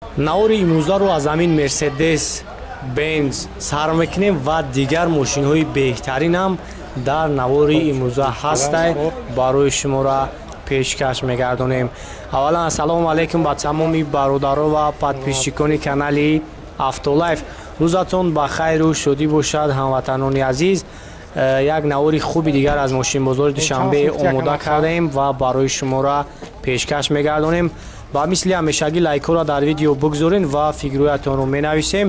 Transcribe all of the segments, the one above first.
Навори имрӯзаро аз ҳамин Мерседес Бенз сар мекунем ва дигар мошинҳои беҳтаринам дар навори имрӯза ҳастай, барои шуморо пешкаш мегардонем. Аввалан, ассалому алайкум ба тамоми бародаро ва подписчикони канали Автолайф. Рӯзатон ба хайру шодӣ бошад, ҳамватанони азиз. Як навори хуби дигар аз мошинбозори Душанбе омода кардаем ва барои шуморо пешкаш мегардонем. Ба мисли ҳамешагӣ лайкҳоро дар видео бигзорен ва фикрҳоятонро менависем.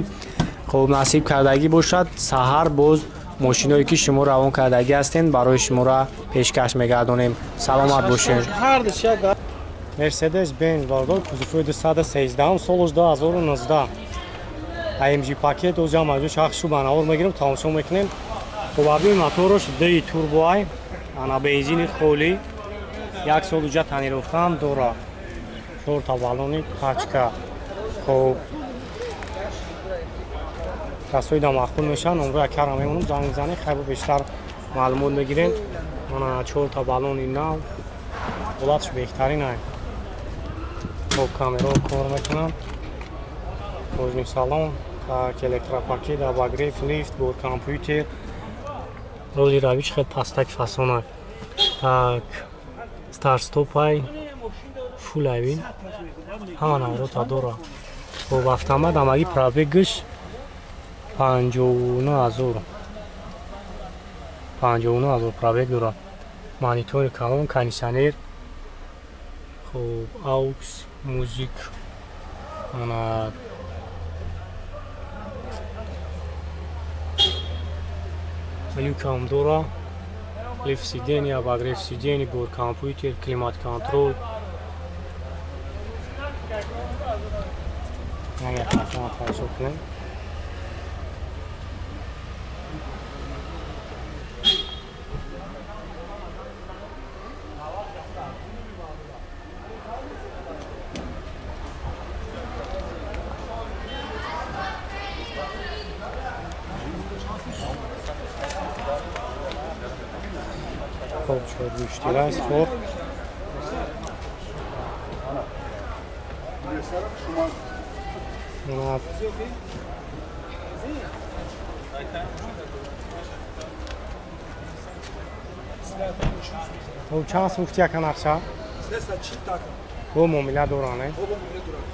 Хуб, насиб кардагӣ бошад, саҳар боз мошиное ки шумо равон кардагӣ ҳастен, барои шуморо пешкаш мегардонем. Саломат бошед. Мерседес Бенз, бародар, кузовҳои 213, солаш 2019, AMG пакет. Озам аз шахс шу ба навор мегирем, тамошо мекунем. Хуб, аби мотораш д турбоай, ана бензини холӣ, як сол уҷа тонировкаам дора, чорта баллони пачка. Хуб, касои да маъқул мешаванд, номро якара мемонам, занг мезанем, хайбо бештар маълумот мегирем. Ана чорта баллони нав, ҳолатш беҳтарин ай. Хуб, камерао кор мекунам, кожаный салон, так, электропакет, обогрев, лифт, бор компютер, роли равиш хел пастак фасона. Так, старт-стопай, фул айвин, ҳама наврота дора. Хуб, автомат, амаги пробегш 59 000, 59 000 пробег дорад. Монитори калон, кондитсионер, хуб, aux, музик, ана люкам дора, лифт сидения, обогрев сидений, бор компютер, климат контроль. Агар тамошо кунем. Хоб, чоргӯштира аст. Хоб, хоб, чанд сум гуфти, яка нақша? Бо муомила доране.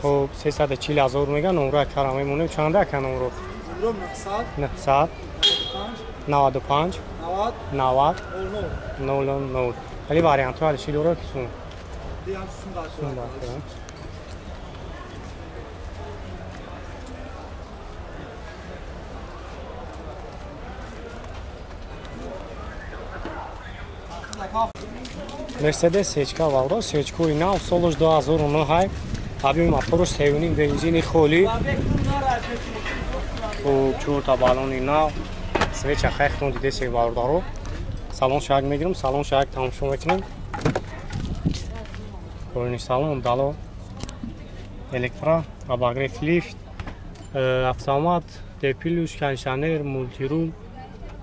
Хоб, 340 000 мега, номро якара мемонем. Чанда, яка, номро? 995 90 00. Вале вариантҳо алиши дора ки сум сум. Мерседес сечка, валдо, сечкои нав, солаш 2009 ҳай, аби мотораш сеюним, бензини холӣ. Хуб, чорта баллони нав, свеча хайхтон дидесек, бародаро. Салон шак мегирам, салон шак тамошо мекунем. Поини салон дало электро, обогрев, лифт, автомат, D плюс, кондитсионер, мультирул,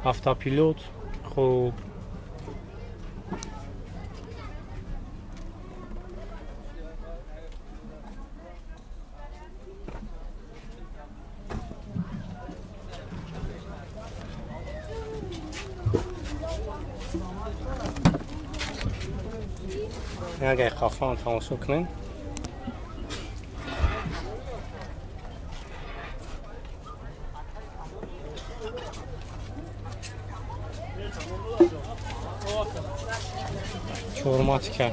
автопилот. Хуб, агар қафон тамошо кунем. Чорматика.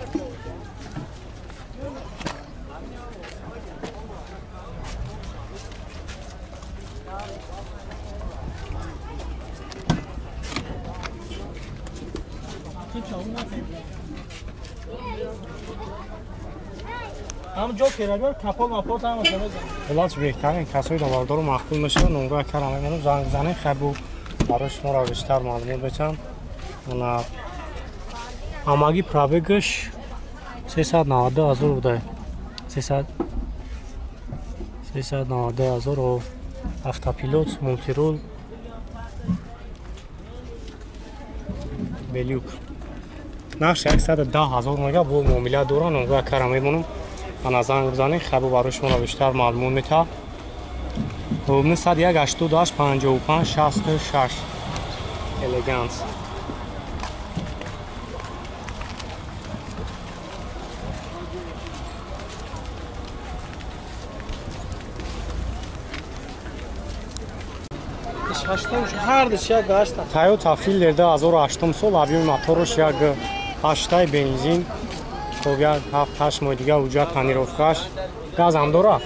Ҳам ҷо керагар капот мапот ҳама мезанад. Ҳолат беҳтарин. Касои давардору маъқул мешавад, номро якара мемонам, занг занем, хайбу барои шуморо бештар маълумот метиҳам. Ана ҳамагӣ пробегаш 392 000 буда, 392 000. Автопилот, мультирул, белюк. Нархш 110 000 мега, бо муомила доран, номро якара мемонам. Ана занг бизанед, хабу барои шуморо бештар маълумот метавад. 901 88 55 66 Элеганс. Toyota Fielder 2008 сол, объёми мотораш 1.8 бензин. Хоб як 7-8 моҳ дига уҷа тонировкаш. Газам дора?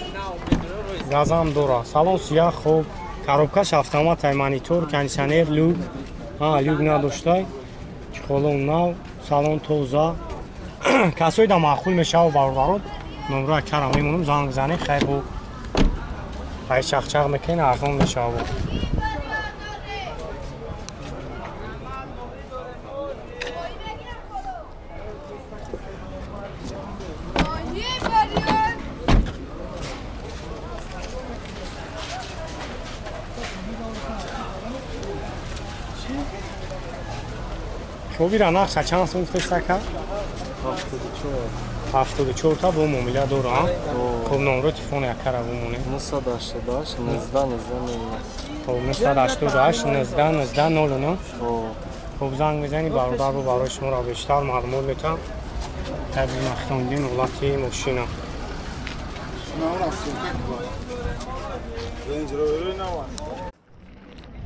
Газам дора. Салон сияҳ, хоб. Коробкаш автомат, монитор, кондиционер, люк. Люк надоштай. Чехолон нав, салон тоза. Касои да маъқул мешава бародарон. Номро карам мемонам, занг бизанед, хайр бо. Ай чақчақ мекунед, арзон мешава. Хобира нақша чанд сум гуфтеста ка? 74 та бо муомила дора. Хоб номро телефон якара бумоне. 988 19 19 хоб 988 19 19 09. Хоб занг мезанӣ бародарро барои шуморо бештар маълумот метавам. Табиӣ махтондин ҳолати мошина.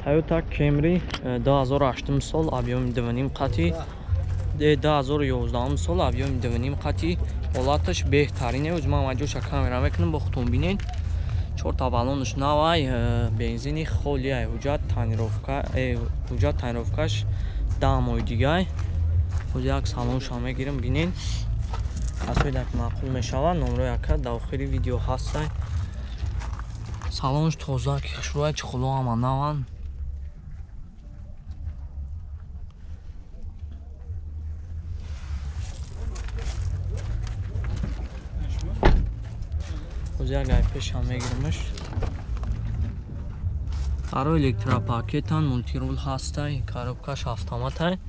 Toyota Camry 2008 сол, объёми 2.5 қати, 2011 сол, объёми 2.5 қати. Ҳолаташ беҳтарине. Оз ман маҷоша камера мекунам, бо худтон бинед. Чорта баллонаш навай, бензини холиай, ҳуҷҷат тонировкаш 10 моҳи дигай. Оз як салонша мегирам, бинед. Касои дар маъқул мешавад, номрои ака дар охири видео ҳастай. Салонш тоза, ки хушрӯай, чехоло ҳама наванд. Як гай пешам мегиримаш. Барои электропакетан мультирул ҳастай, коробкаш автоматай.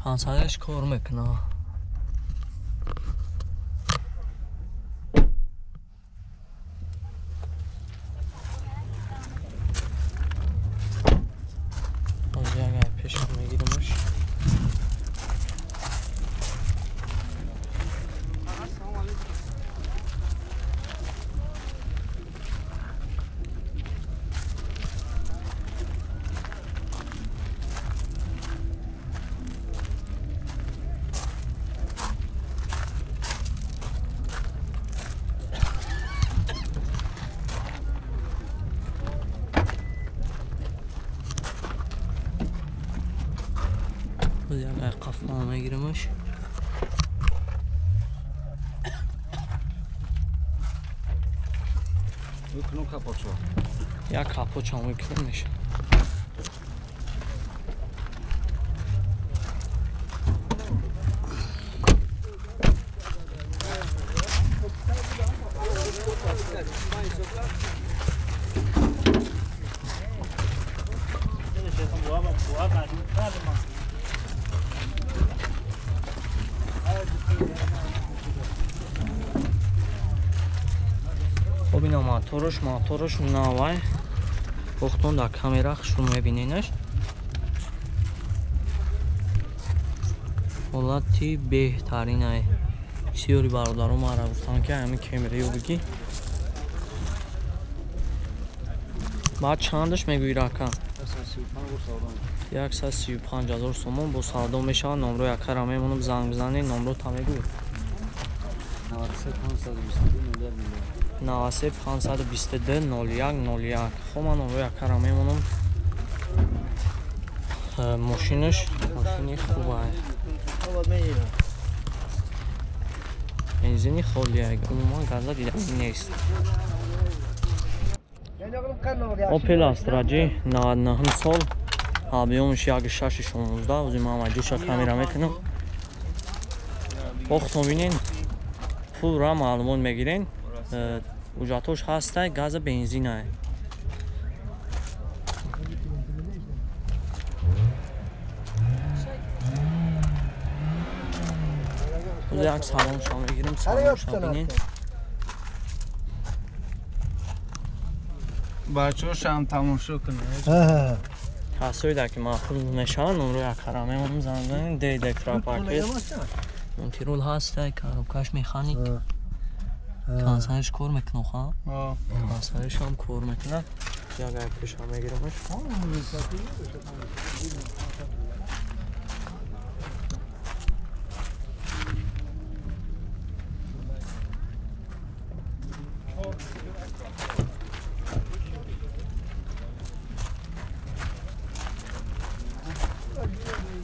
500-аш кор мекунад. Як гай пешам мегиримаш. Қафма мегиримаш. Як капоча мекунам меша. Хоб ина мотораш навай. Бохтон дар камера хушрӯ мебиненаш. Ҳолати беҳтаринай. Бисёри бародарон маро гуфтанд, ки ҳамин Camry-ро бигӣ. Баъд чандаш мегӯӣ рака? 135 000 сомон бо савдо мешавад. Номрои акара мемонам, занг бизанед, номро та мегӯӣ. 93 522 01 01. Хоб ман номрои акара мемонам. Мошинаш мошини хубай. Бензини холия, умуман газа дида нест. Opel Astra G 99 сол, объёмаш 1.616. Ози ман маҷоша камера мекунам. Бохтон бинен, пурра маълумот мегирен. Ҳуҷҷатош ҳастай, газа бензинай. Як салонша мегирем, салонша бинен. Бачаҳошам тамошо кунед. Касоида ки маъқул мешаванд, номро якара мемонам, занг занед. Д электропакет. Мунтирол ҳаста, коробкаш механик. Консерш кор мекунад, ха? Консерш ҳам кор мекунад. Як пеша мегирамаш.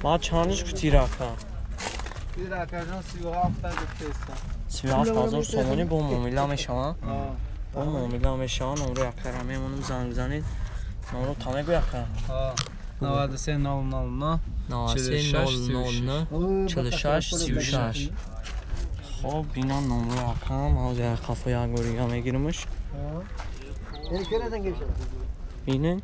Баъд чандиш кути рака? Ракаҷон 37 37 000 сомонӣ бо муомила мешаванд. Бо муомила мешаванд. Номро якара мемонам, занг занед. Номро та мегӯ яка? 93 009 93 009 46 36. Хоб, ина номро якам, ҳозир як қафо як борига мегиримш. Бинед.